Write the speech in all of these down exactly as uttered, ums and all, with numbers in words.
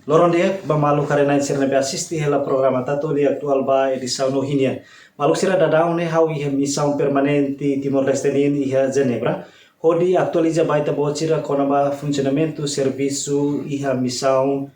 Loron di'ak ba maluk haree-na'in sira ne'ebé asiste hela programa Tatoli Atuál ba edisaun ohin nian. Maluk sira, daudaun ne'e ha'u iha Misaun Permanente Timor-Leste nian iha Jenebra, hodi atualiza ba ita-boot sira kona-ba funsionamentu servisu iha Misaun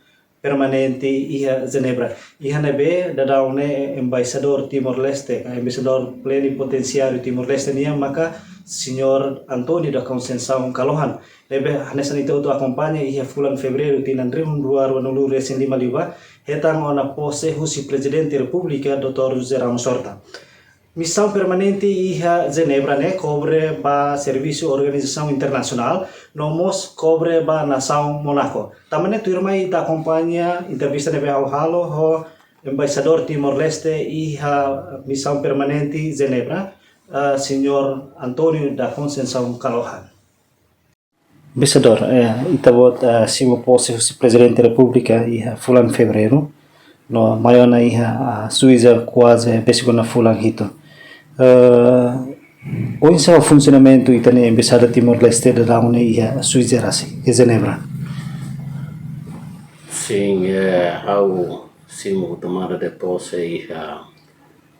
Permanente iha Jenebra. Iha ne'ebé daudaun ne'e Embaixadór Timor-Leste, ka Embaixadór Plenipotensiáriu Timor-Leste nian maka Señór António da Conceição Kalohan. Ne'ebé hanesan ita hotu akompaña, iha fulan Fevereiru tinan rihun rua ruanulu resin lima liubá, hetan ona pose husi Prezidente Repúblika, doutór José Ramos Horta. Misaun permanente iha Jenebra ne'e kobre ba servisu organizasaun internasionál, no mós kobre ba nasaun Mónaku. Tanba ne'e tuirmai ita akompaña entrevista ne'ebé ha'u halo ho Embaixadór Timor-Leste iha Misaun Permanente Jenebra, eh, Señór António da Conceição Kalohan. Embaixadór, eh, ita-boot, eh, simu pose husi Prezidente Repúblika iha fulan Fevereiru, no mai ona iha, ah, Suisa kuaze besik ona fulan hitu. Eh, oinsá funsionamentu ita-nia Embaixada Timor-Leste daudaun ne'e iha Suisa rasik, iha Jenebra? Sin, eh, ha'u simu tomada de pose iha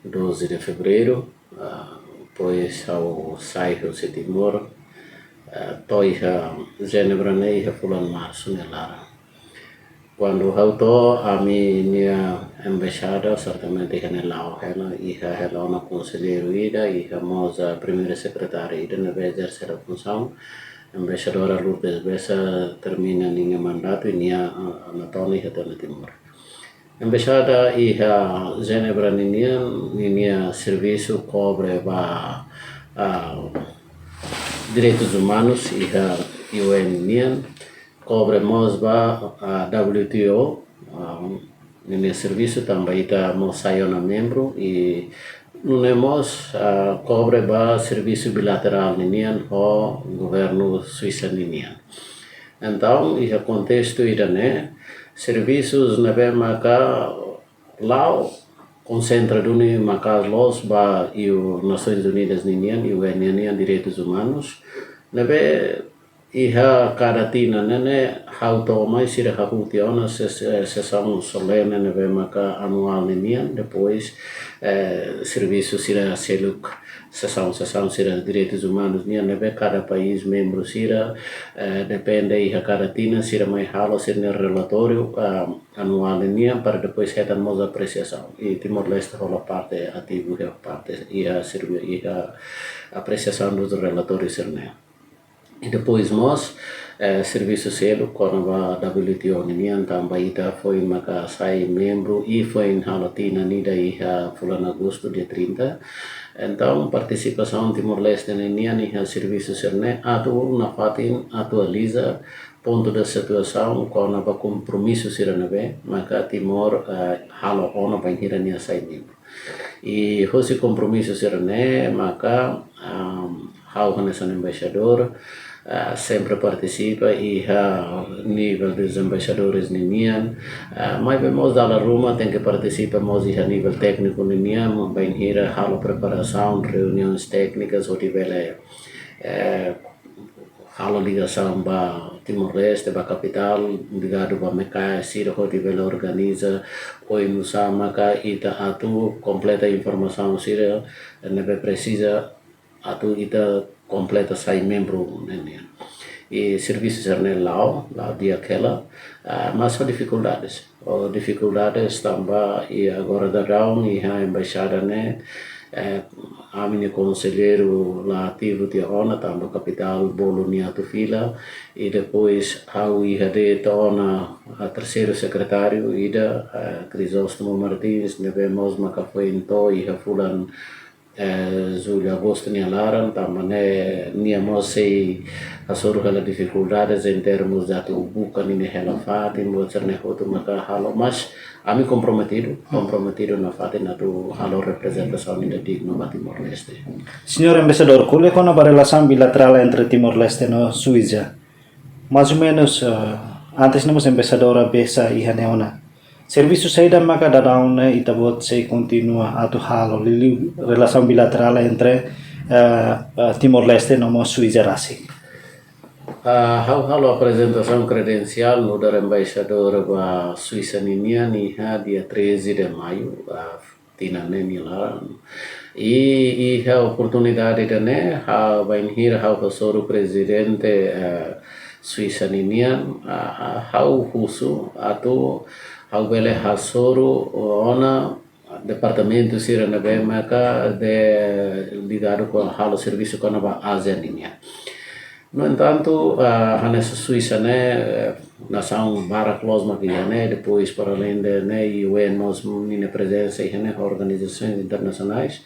doze de Fevereiru, ah, depois ha'u sai husi Timor, ah, to'o iha Jenebra ne'e iha fulan Marsu nia laran. Kuandu ha'u to'o, ami-nia embaixada sertamente iha ne'e la'o hela, iha hela ona konselleiru ida, iha mós, ah, primeira sekretária ida ne'ebé ezerse hela funsaun, Embaixadora Lourdes Bessa termina ninia mandatu i nia, ah, ona to'o ona iha to'o ona Timor. Embaixada iha Jenebra ninian, ninia servisu kobre ba, ah, direitus umanus iha U N nian, kobre mós ba, ah, W T O, ah, ninia servisu tanba ita mós sai ona membru i nune'e mós, ah, kobre ba servisu bilaterál ninian ho governu Suisa ninian. Entaun, iha kontestu ida-ne'e, servisus ne'ebé maka la'o konsentra duni maka'as loos ba iha Nasoins Unidas ninian, U N ninian direitus umanus, ne'ebé iha kada tinan ne'e, ne'e ha'u to'o mai sira hahú tiha ona ses-, eh, sesaun solene ne'ebé maka anuál ninian, depois, eh, servisu sira seluk, sesaun, sesaun sira direitus umanus nian ne'ebé kada país membru sira, eh, depende iha kada tinan sira mai halo sira-nia relatóriu, ah, anuál nian para depois hetan mós apresiasaun. I Timor-Leste hola parte ativu iha parte, iha servi-, iha apresiasaun dos relatórius sira-ne'e. I depois mós, eh, servisu seluk kona-ba W T O ninian tanba ita foin maka sai membru i foin halo tinan ida iha fulan Agostu dia trinta. Entaun, partisipasaun Timor-Leste ninian iha servisu sira-ne'e atu nafatin atualiza pontu de situasaun kona-ba kompromisu sira ne'ebé maka Timor, eh, halo ona bainhira nia sai membru. I hosi kompromisu sira-ne'e maka, am, ha'u hanesan embaixadór, ah, sempre partisipa iha nivel dos embaixadores ninian, ah, maibé mós dala ruma tenke partisipa mós iha nivel tékniku ninian, bainhira halo preparasaun, reuniões téknicas, hodi bele, eh, halo ligasaun ba Timor-Leste, ba kapitál, ligadu ba M K S sira hodi bele organiza oinsá maka ita atu kompleta informasaun sira ne'ebé presiza atu ita kompleta sai membru ninian. I servisu sira-ne'e la'o, la'o di'ak hela, ah, mas ho difikuldades. Ho difikuldades tanba i agora daudaun iha embaixada ne'e, eh, ami-nia konselleiru la ativu tiha ona tanba kapitál bolu nia atu fila, i depois ha'u iha de'it ona, ah, terseiru sekretáriu ida, ah, Crisóstomo Martins, ne'ebé mós maka foin to'o iha fulan eh, Jullu, Agostu nia laran, tanba ne'e nia mós sei hasoru hela difikuldades em termos de atu buka ninia hela fatin, buat sira-ne'e hotu maka halo, mas ami komprometidu, komprometidu nafatin atu halo reprezentasaun ida dignu ba Timor-Leste. Señór Embaixadór, ko'alia kona-ba relasaun bilaterál entre Timor-Leste no Suisa. Mais ou menus, eh, antes ne'e mós Embaixadora Bessa iha ne'e ona. Servisu saida maka daudaun ne'e ita-boot sei kontinua atu halo liuliu relasaun bilaterál entre, eh, eh, Timor-Leste no mós Suisa rasik? Ah, ha'u halo aprezentasaun kredensiál nu'udar embaixadór ba Suisa ninian iha dia treze de maio, ah, tinan ne'e nia laran. I iha oportunidade ida-ne'e, ha'u bainhira ha'u hasoru prezidente, eh, Suisa ninian, ah, ha'u husu atu ha'u bele hasoru ona departamentu sira ne'ebé maka de ligadu ho halo servisu kona-ba ASEAN ninian. No entantu, ah, hanesan Suisa ne'e, eh, nasaun barak loos mak iha ne'e, depois para além de ne'e, U N mós ninia prezensa iha ne'e, organizações internacionais.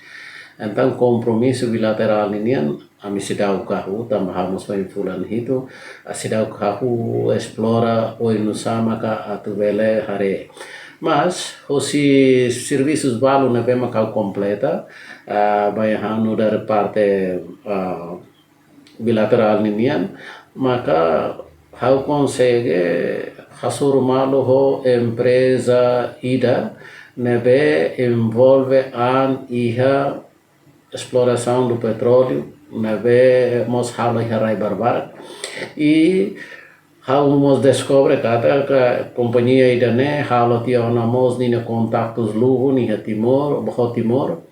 Entaun, kompromisu bilaterál ninian, ami seidauk hahú, tanba ha'u mós foin fulan hitu, ah, seidauk hahú esplora oinsá maka atu bele haree. Mas, hosi servisus balu ne'ebé maka ha'u kompleta, ah, bainhira nu'udar parte, ah, bilaterál ninian, maka ha'u konsege hasoru malu ho empreza ida ne'ebé envolve an iha esplorasaun do petróleu, ne'ebé mós halo iha rai barbarak. I ha'u mós deskobre katak kompañia ida-ne'e halo tiha ona mós ninia kontaktus luhun iha Timor, ho Timor.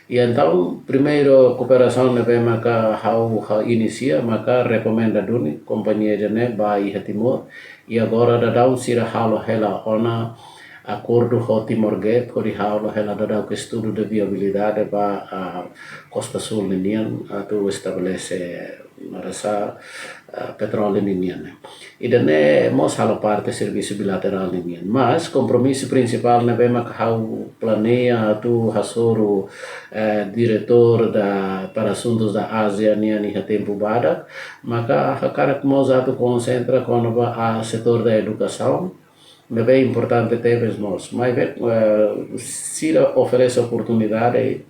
I entaun, primeiru kooperasaun ne'ebé maka ha'u, ha'u inisia, maka rekomenda duni kompañia ida-ne'e ba iha Timor. I agora daudaun sira halo hela ona akordu ho Timor Gap, hodi halo hela daudaun estudu de viabilidade ba, ah, Kosta Súl ninian, atu estabelese, meresa, ah, petróleu ninian ne'e. Ida-ne'e mós halo parte servisu bilaterál ninian. Mas kompromisu prinsipál ne'ebé maka ha'u planeia atu hasoru, eh, diretór da, para asuntus da Ázia nian iha tempu badak, maka hakarak mós atu konsentra kona-ba, ah, setór da edukasaun, ne'ebé importante tebes mós. Maibé, eh, sira oferese oportunidade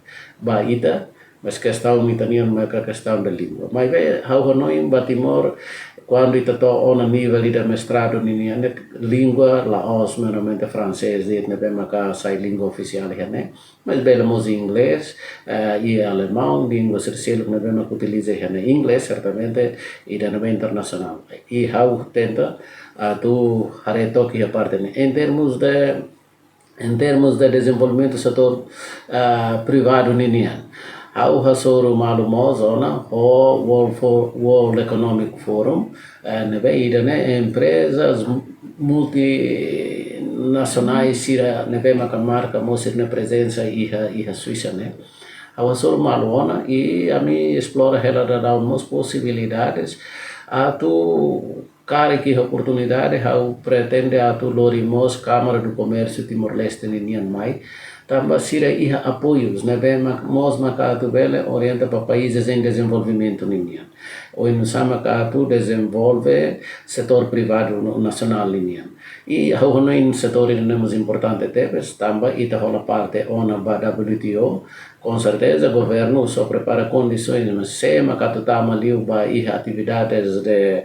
ba ita, mas kestaun ita-nian maka kestaun de língua. Maibé, ha'u hanoin ba Timor, kuandu ita to'o ona nivel ida mestradu ninian, ne'e língua la'ós, meramente fransés de'it ne'ebé maka sai língua ofisiál iha ne'e. Mas bele mós inglés, eh, i alemaun, língua sira seluk ne'ebé maka utiliza iha ne'e. Inglés, sertamente, ida ne'ebé internasionál. I ha'u tenta atu haree took iha parte ne'e. Em termos de, em termos de dezenvolvimentu setór, ah, privadu ninian, ha'u hasoru malu mós ona ho World For-, World Economic Forum, eh, ne'ebé ida-ne'e emprezas multinasionais sira ne'ebé maka marka mós sira-nia prezensa iha, iha Suisa ne'e. Ha'u hasoru malu ona i ami esplora hela daudaun mós posibilidades atu karik iha oportunidade, ha'u pretende atu lori mós Câmara do Comércio Timor-Leste ninian mai, tanba sira iha apoius ne'ebé mak-, mós maka atu bele orienta ba países em desenvolvimento ninian. Oinsá maka atu dezenvolve setór privadu no-, nasionál ninian. I ha'u hanoin setór ida-ne'e mós importante tebes, tanba ita hola parte ona ba W T O, com certeza governu só prepara kondisoens, mas sé maka atu tama liu ba iha atividades de,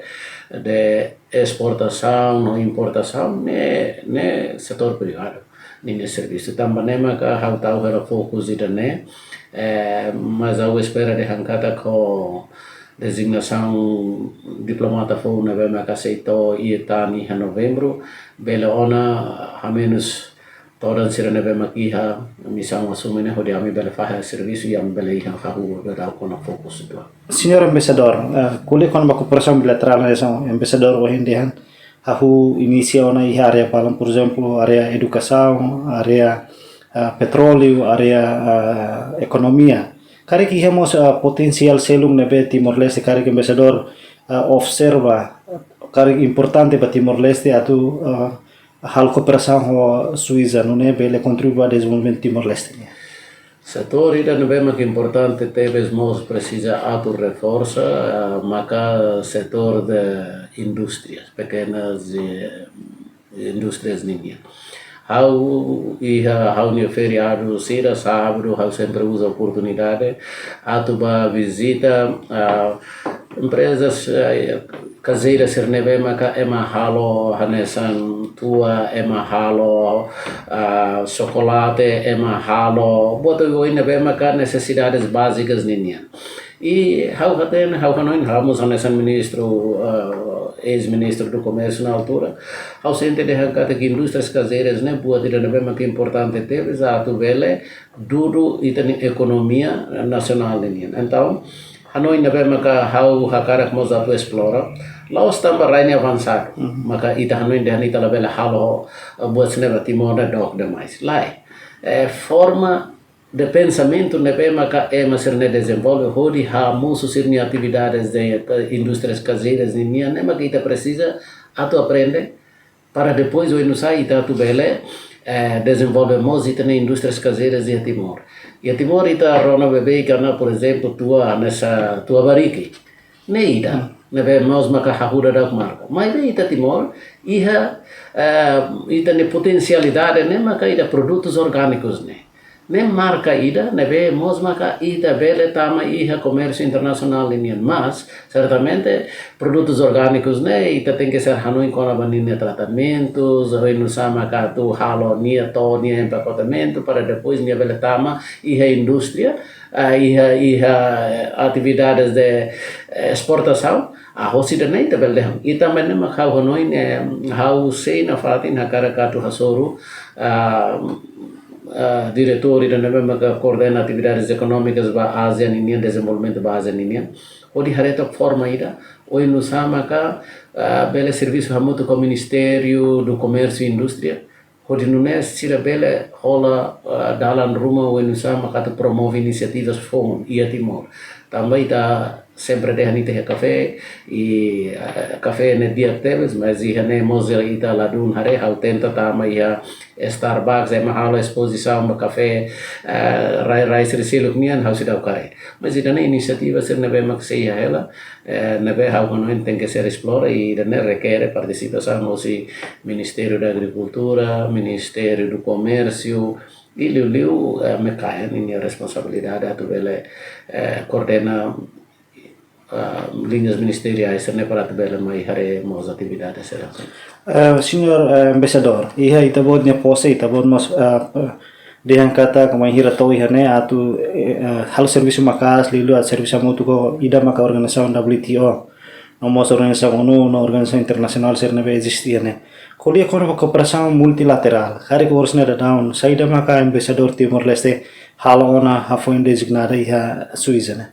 de esportasaun no importasaun, ne'e, ne'e setór privadu ninia servisu. Tanba ne'e maka ha'u tau hela fokus ida-ne'e, eh, mas ha'u espera dehan katak ho dezignasaun diplomata foun ne'ebé maka sei to'o iha tan iha Novembru, bele ona hamenus todan sira ne'ebé mak iha misaun asume ne'e hodi ami bele fahe servisu i ami bele iha hahú daudaun kona fokus dua. Señór Embaixadór, eh, ko'alia kona-ba kooperasaun bilaterál, hanesan Embaixadór ohin dehan, hahú inisia ona iha área balu, por ezemplu, área edukasaun, área, ah, petróleu, área, ah, ekonomia. Karik iha mós, ah, potensiál seluk ne'ebé Timor-Leste, karik Embaixadór, ah, observa, karik importante ba Timor-Leste atu, ah, halo kooperasaun ho Suisa, nune'e bele kontribui ba dezenvolvimentu Timor-Leste nian. Setór ida ne'ebé mak importante tebes mós presiza atu reforsa, ah, maka setór de indústrias, pekenas, eh, indústrias ninian. Ha'u iha ha'u-nia feriadu sira, sábadu, ha'u sempre uza oportunidade atu bá vizita, ah, emprezas, eh, kazeiras sira ne'ebé maka ema halo hanesan tua, ema halo, ah, xokolate, ema halo buat oioin ne'ebé maka nesesidades bázikas ninian. I ha'u hatene, ha'u hanoin, ha'u mós hanesan ministru, ah, eis-ministru do Comércio na altura, ha'u sente dehan katak indústrias kazeiras ne'e buat ida ne'ebé mak importante tebes atu bele dudu ita-nia ekonomia nasionál ninian. Entaun, hanoin ne'ebé maka ha'u hakarak mós atu esplora, la'ós tanba rai ne'e avansadu, maka ita hanoin dehan ita labele halo, eh, buat sira-ne'e ba Timor ne'e dook demais. Lae, eh, forma de pensamentu ne'ebé maka ema sira-ne'e dezenvolve hodi hamosu sira-nia atividades de, eh, indústrias kazeiras ninian ne'e maka ita presiza atu aprende para depois oinsá ita atu bele, eh, dezenvolve mós ita-nia indústrias kazeiras iha Timor. Iha Timor ita rona beibeik ona, por ezemplu, tua hanesan tua bariki. Ne'e ida, ne'ebé mós maka hahú daudauk marka. Maibé ita Timor iha, eh, ita-nia potensialidade ne'e maka ida produtus orgánikus ne'e. Ne'e marka ida ne'ebé mós maka ita bele tama iha komérsiu internasionál ninian. Mas, sertamente, produtus orgánikus ne'e ita tenke ser hanoin kona-ba ninia tratamentus, oinsá maka atu halo nia, to'o nia empakotamentu para depois nia bele tama iha indústria, ah, iha, iha atividades de, eh, esportasaun. Ah, hosi ida-ne'e ita bele dehan. I tanba ne'e mak ha'u hanoin, eh, ha'u sei nafatin hakarak atu hasoru, ah, ah, diretór ida ne'ebé maka koordena atividades ekonómikas ba Ázia ninian, dezenvolvimentu ba Ázia ninian, hodi haree took forma ida oinsá maka, ah, bele servisu hamutuk ho Ministériu do Comércio e Indústria, hodi nune'e sira bele hola, ah, dalan ruma oinsá maka atu promove inisiativas foun iha Timor. Tanba ita sempre dehan ita iha kafé, i, eh, kafé ne'e di'ak tebes, mas iha ne'e mós ita ladún haree, ha'u tenta tama iha Starbucks, ema halo espozisaun ba kafé, eh, rai-rai sira seluk nian, ha'u seidauk haree. Mas ida-ne'e inisiativa sira ne'ebé mak sei iha hela, eh, ne'ebé ha'u hanoin tenke ser esplora, i ida-ne'e rekere partisipasaun hosi Ministériu da Agrikultura, Ministériu do Komérsiu, i liuliu, eh, MECAE ninia responsabilidade atu bele, eh, koordena, ah, liñas ministeriais ne'e para atu bele mai haree mós atividade sira. Eh, señór, eh, embaixadór, iha ita-boot nia pose, ita-boot mós, eh, eh, dehan katak bainhira to'o iha ne'e atu, eh, eh, halo servisu maka'as, liuliu atu servisu hamutuk ho ida maka organizasaun W T O, no mós organizasaun ONU, no organizasaun internasionál sira ne'ebé eziste iha ne'e. Ko'alia kona-ba kooperasaun multilaterál, karik oras ne'e daudaun, saida maka embaixadór Timor-Leste halo ona hafoin dezignada iha Suisa ne'e?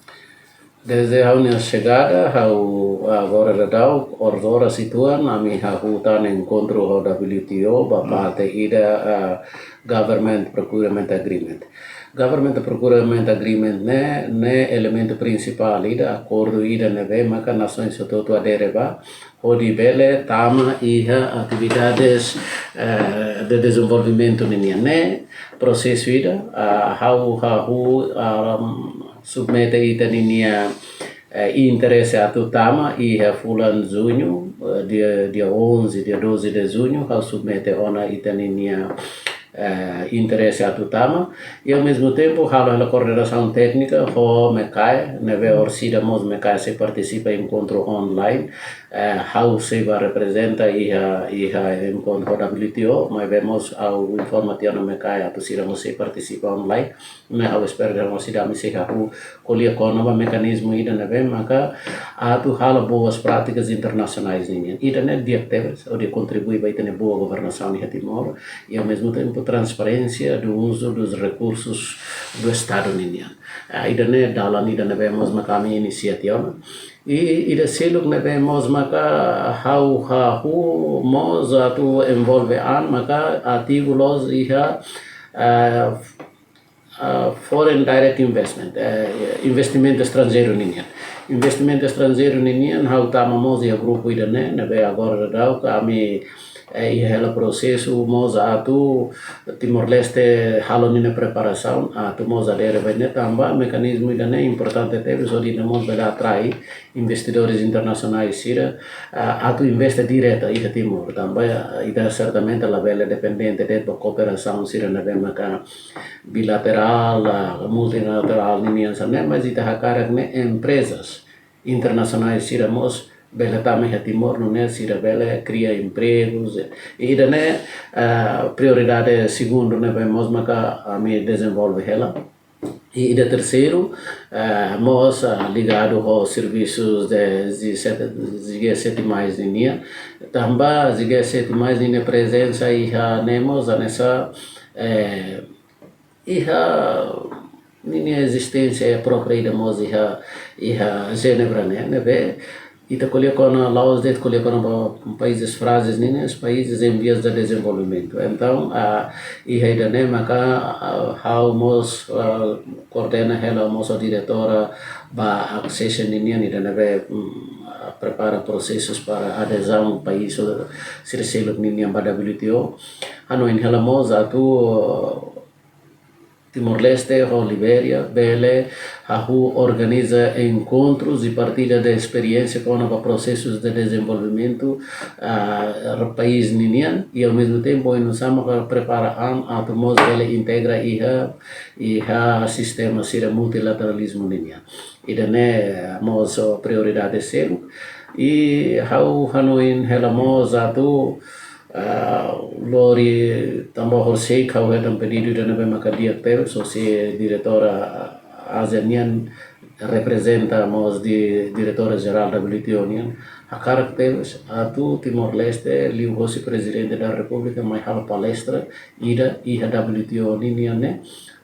Desde ha'u-nia xegada, ha'u agora daudaun, oras-oras uitoan, ami hahú tan enkontru ho W T O, ba parte ida, ah, Government Procurement Agreement. Government Procurement Agreement ne'e, ne'e elementu prinsipál ida, akordu ida ne'ebé maka nasoins hotu-hotu adere ba, hodi bele tama iha atividades, eh, de dezenvolvimentu ninian. Ne'e prosesu ida, ah, ha'u, ha'u, ah, submete ita ninia, eh, interese atu tama iha fulan Juñu, eh, dia, dia onze, dia doze de Junho, ha'u submete ona ita ninia, eh, interese atu tama. I ao mesmo tempo, halo hela koordenasaun téknika ho MECAE, ne'ebé orsida mós MECAE sei partisipa enkontru online. Eh, ha'u sei bá reprezenta iha, iha enkontru W T O, maibé mós ha'u informa tiha ona MECAE atu sira mós sei partisipa online. Ne'e ha'u espera dehan orsida ami sei hahú ko'alia kona-ba mekanizmu ida ne'ebé maka atu halo boas práticas internasionais ninian. Ida-ne'e di'ak tebes, hodi kontribui ba ita-nia boa governasaun iha Timor, i ao mesmo tempo transparénsia do uso dos recursos do Estado ninian. Ah, ida-ne'e dalan ida ne'ebé mós maka ami inisia tiha ona. I ida seluk ne'ebé mós maka ha'u hahú mós atu envolve an maka ativu loos iha, ah, ah, foreign direct investment, eh, investimentu estranjeiru ninian. Investimentu estranjeiru ninian, ha'u tama mós iha grupu ida-ne'e, ne'ebé agora daudaun ami, eh, iha hela prosesu mós atu Timor-Leste halo ninia preparasaun atu mós adere ba ne'e, tanba mekanizmu ida-ne'e importante tebes hodi ita mós bele atrai investidores internasionais sira, ah, atu investe direta iha Timor. Tanba, ah, ita sertamente labele dependente de'it ba kooperasaun sira ne'ebé maka bilaterál, ah, multilaterál ninian sira-ne'e, mas ita hakarak ne'e emprezas internasionais sira mós bele tama iha Timor, nune'e sira bele kria empregus. I ida-ne'e, ah, prioridade segundu ne'ebé mós maka ami dezenvolve hela. I ida terseiru, eh, mós, ah, ligadu ho servisus de G sete, G sete mais ninian. Tanba G sete mais ninia prezensa iha ne'e mós hanesan, eh, iha ninia ezisténsia própria ida mós iha, iha Jenebra ne'e, ne'ebé ita ko'alia kona, la'ós de'it ko'alia kona ba países frágeis nian, países em vias de desenvolvimento. Entaun, ah, iha ida-ne'e maka, ah, ha'u mós, ah, koordena hela mós ho diretora ba accession ninian, ida ne'ebé, mm, ah, prepara prosesus para adezaun país sira seluk ninian ba W T O. Hanoin hela mós atu, ah, Timor-Leste ho Libéria bele hahú organiza enkontrus i partilla de esperiénsia kona-ba prosesus de dezenvolvimentu, ah, país ninian, i ao mesmo tempo oinsá maka prepara an atu mós bele integra iha, iha sistema sira multilateralizmu ninian. Ida-ne'e mós prioridade seluk. I ha'u hanoin hela mós atu, ah, lori tanba horiseik ha'u hetan pedidu ida ne'ebé maka di'ak tebes, hosi diretora ASEAN nian, reprezenta mós di diretora jerál W T O nian, hakarak tebes atu Timor-Leste liuhosi Prezidente da Repúblika mai halo palestra ida iha W T O ninian ne'e,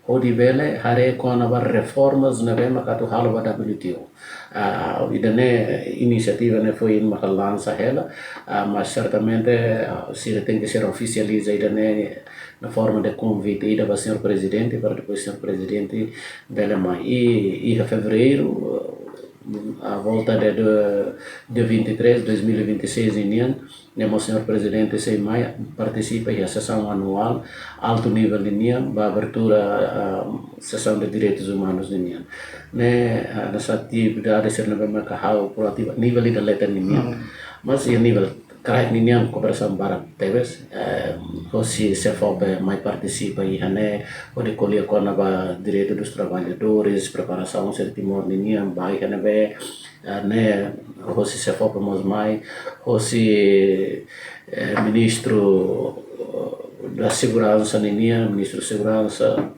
hodi bele haree kona-ba reformas ne'ebé maka atu halo ba W T O. Ah, ida-ne'e inisiativa ne'e foin maka lansa hela, ah, mas sertamente, ah, sira tenke ser ofisializa ida-ne'e na forma de konvite ida ba señór Prezidente, para depois señór Prezidente bele mai. I, iha fevereiru, ah, à volta de, de, de vinte e três, dois mil e vinte e seis nian, ne'e mós señór Prezidente sei mai partisipa iha sesaun anuál altu nivel ninian, ba abertura, ah, sesaun de direitus umanus ninian. Ne'e, ah, hanesan atividade sira ne'ebé maka ha'u proativa nivel ida leten ninian. Hmm. Mas iha nivel kraik ninian kooperasaun barak tebes, eh, hosi SEFOPE mai partisipa iha ne'e, hodi ko'alia kona-ba direitu dos trabalhadores, preparasaun sira Timor ninian, ba iha ne'ebé, eh, ne'e hosi SEFOPE mós mai, hosi, eh, ministru, eh, da seguransa ninian, ministru seguransa,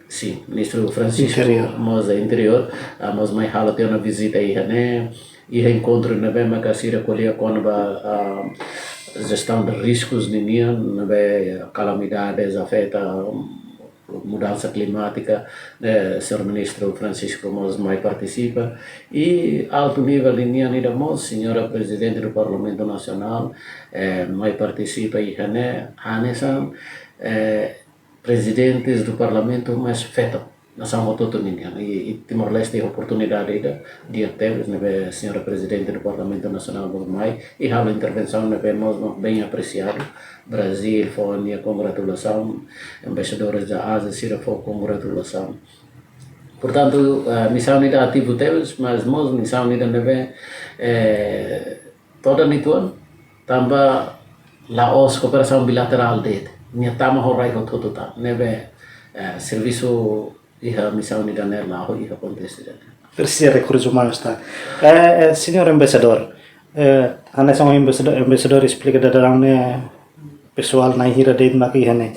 sin, ministru Francisco Interior. Mós da Interior, ah, mós mai halo tiha ona vizita iha ne'e, iha enkontru ne'ebé maka sira ko'alia kona-ba, ah, jestaun de riskus ninian, ne'ebé kalamidades afeta, mudansa klimátika, ne'e, señór ministru Francisco mós mai partisipa. I altu nivel ninian ida mós, señora Prezidente do Parlamentu Nasionál, eh, mai partisipa iha ne'e, hanesan, eh, prezidentes do Parlamentu mais feto nasaun hotu-hotu ninian. I, i Timor-Leste oportunidade ida di'ak tebes ne'ebé señora Prezidente do Parlamentu Nasionál mós mai, i halo intervensaun ne'ebé mós, mós bem apresiadu. Brazil fó nia kongratulasaun, embaixadores da ASEAN sira fó kongratulasaun. Portantu, eh, misaun ida ativu tebes, mas mós misaun ida ne'ebé, eh, todan uitoan, tanba la'ós kooperasaun bilaterál de'it, nia tama ho rai hotu-hotu tan, ne'ebé, eh, servisu iha misaun ida-ne'e la'o iha konteste ida-ne'e. Presiza rekursus umanus tan. Eh, eh, señór embaixadór, eh, hanesan embaixadór, embaixadór esplika daudaun ne'e pesoál na'in hira de'it maka iha ne'e.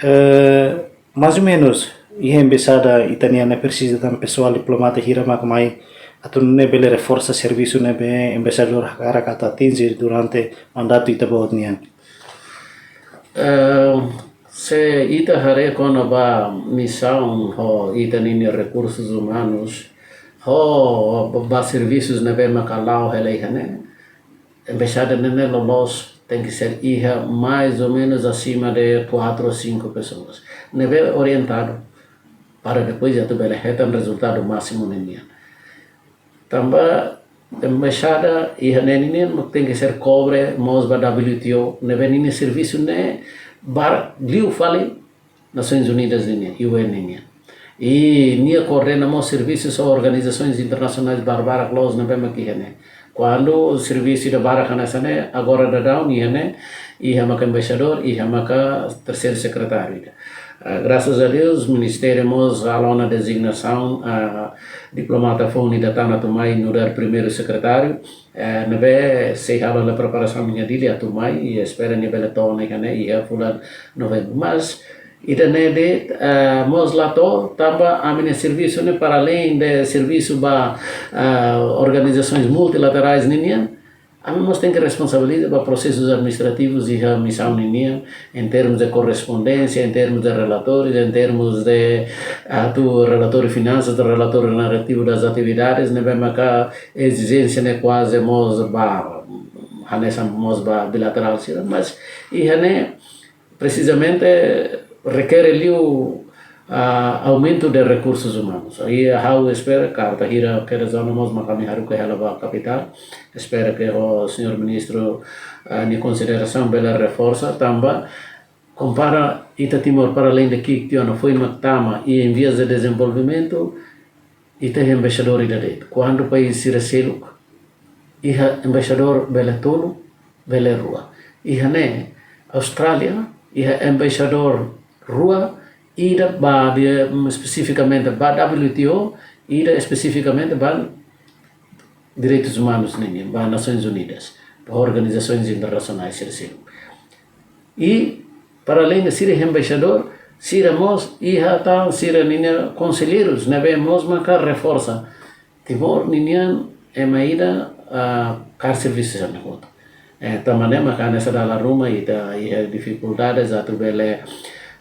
Eh, mais ou menus, iha embaixada ita-nian ne'e presiza tan pesoál diplomata hira maka mai atu nune'e bele reforsa servisu ne'ebé embaixadór hakarak atu atinje durante mandatu ita-boot nian. Eh, se ita haree kona-ba misaun ho ita-nia rekursus umanus, ho ba, ba servisus ne'ebé maka la'o hela iha ne'e, embaixada ne'e, ne'e loloos tenke ser iha mais ou menus acima de quatro ou cinco pessoas. Ne'ebé orientadu para depois atu bele hetan rezultadu másimu ninian. Tanba embaixada iha ne'e ninian mós tenke ser kobre mós ba W T O, ne'ebé ninia servisu ne'e barak liu fali Nasoins Unidas ninian, U N ninian. I nia koordena mós servisus ho organizasoins internasionais barbarak loos ne'ebé mak iha ne'e. Kuandu servisu ida barak hanesan ne'e, agora daudaun iha ne'e, iha maka embaixadór, iha maka terseiru sekretáriu ida. Ah, graças a Deus, ministériu mós halo ona dezignasaun, ah, diplomata foun ida tan atu mai nu'udar primeiru sekretáriu, eh, ne'ebé sei halo hela preparasaun nia Dili atu mai, i espera nia bele to'o ona iha ne'e iha fulan Novembru. Mas, Ida-ne'e de'it, eh, mós la to'o, tanba ami-nia servisu ne'e para além de servisu ba, eh, organizasoens multilaterais ninian, ami mós tenke responsabiliza ba prosesus administrativus iha misaun ninian, em termos de korrespondénsia, em termos de relatórius, em termos de, ah, atu relatóriu finansas, relatóriu narrativu das atividades, ne'ebé maka ezijénsia ne'e kuaze mós ba, hanesan mós ba bilaterál sira, mas iha ne'e precisamente rekere liu, ah, aumento de recursos humanos. I ha'u espera, karta hira kedas ona mós mak ami haruka hela ba kapitál. Espera ke ho señór ministru, ah, nia konsiderasaun bele reforsa, tanba kompara ita Timor para além de ki'ik tiha ona foin mak tama i em vias de desenvolvimento, ita iha embaixadór ida de'it. Kuandu país sira seluk, iha embaixadór bele tolu, bele rua. Iha ne'e Austrália, iha embaixadór rua, ida ba de, mm, espesifikamente ba W T O, ida espesifikamente ba direitus umanus ninian, ba Nasoins Unidas, ba organizasoens internasionais sira seluk. I para além de sira embaixadór, sira mós iha tan sira-ninia konselleirus, ne'ebé mós maka reforsa Timor ninian ema ida, ah, kaer servisu sira-ne'e hotu. Eh, tanba ne'e maka hanesan dala ruma ita iha difikuldades atu bele,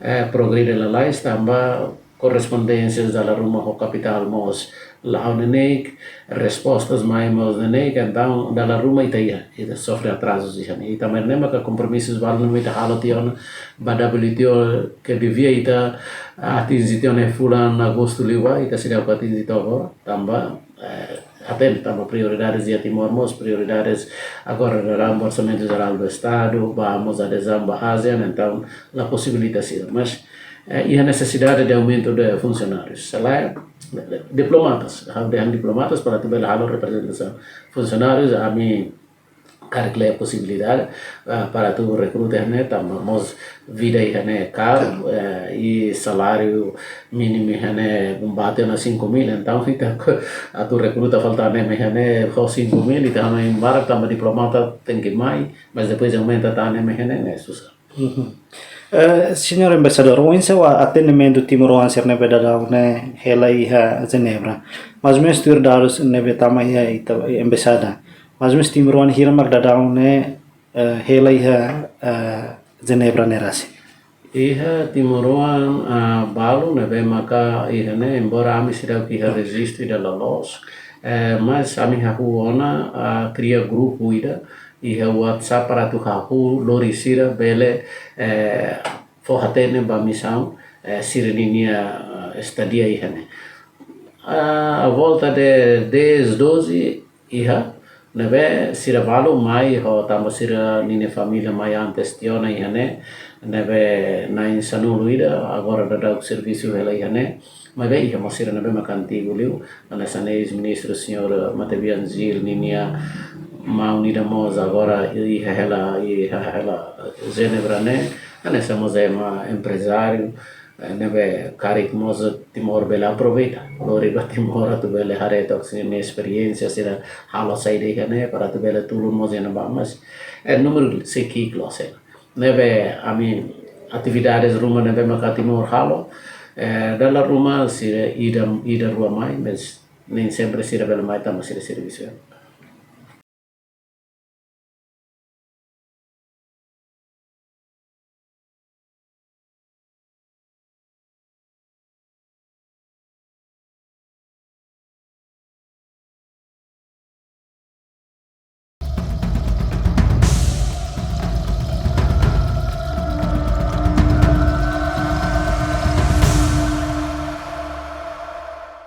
eh, progride lalais, tanba korrespondénsias dala ruma ho kapitál mós la'o neineik, respostas mai mós neineik, entaun dala ruma ita iha, ita sofre atrazus iha ne'e. Ita maneira ne'e maka kompromisus balu ne'ebé ita halo tiha ona ba W T O ke devia ita atinji tiha ona fulan Agostu liubá, ita seidauk atinji to'o agora, tanba, eh, hatene tanba prioridades iha Timor mós, prioridades agora daudaun ba Orsamentu Jerál do Estadu, ba mós adezaun ba ASEAN, entaun la posibilita sira. Mas, eh, iha nesesidade de aumento de funsionárius. Se lae, diplomatas, ha'u dehan diplomatas para atu bele halo reprezentasaun. Funsionárius, ami karik la iha posibilidade, ah, para atu rekruta iha ne'e, tanba mós vida iha ne'e karu, eh, i saláriu mínimu iha ne'e bate ona cinco mil, entaun ita atu rekruta falta ne'e iha ne'e ho cinco mil, ita hanoin barak tanba diplomata tenke mai, mas depois aumenta tan ne'e iha ne'e, ne'e susar. Uhum. Eh, señór embaixadór, oinsá atendimentu timoroan sira ne'ebé daudaun ne'e hela iha Jenebra? Mais ou menus tuir dadus ne'ebé tama iha ita embaixada, mais ou menus timoroan hira mak daudaun ne'e, eh, hela iha, eh, Jenebra ne'e rasik? Iha timoroan, ah, balu ne'ebé maka iha ne'e, embora ami seidauk iha rejistu ida loloos, eh, mas ami hahú ona, ah, kria grupu ida iha WhatsApp para atu hahú lori sira bele, eh, fó hatene ba misaun, eh, sira-ninia, eh, estadia iha ne'e. Ah, à volta de dez, doze iha, ne'ebé sira balu mai ho tanba sira-ninia família mai antes tiha ona iha ne'e, ne'ebé na'in sanulu ida, agora daudaun servisu hela iha ne'e. Maibé iha mós sira ne'ebé maka antigu liu, hanesan eis-ministru señór Matebian Gil ninia maun ida mós agora iha hela, iha hela Jenebra ne'e, hanesan mós ema emprezáriu, eh, ne'ebé karik mós Timor bele aproveita, lori ba Timor atu bele haree took sira-nia esperiénsia, sira halo saida iha ne'e, para atu bele tulun mós iha ne'ebá, mas, eh, númeru sei ki'ik loos hela. Ne'ebé ami atividades ruma ne'ebé maka Timor halo, eh, dala ruma sira ida, ida rua mai, mas nem sempre sira bele mai tanba sira servisu.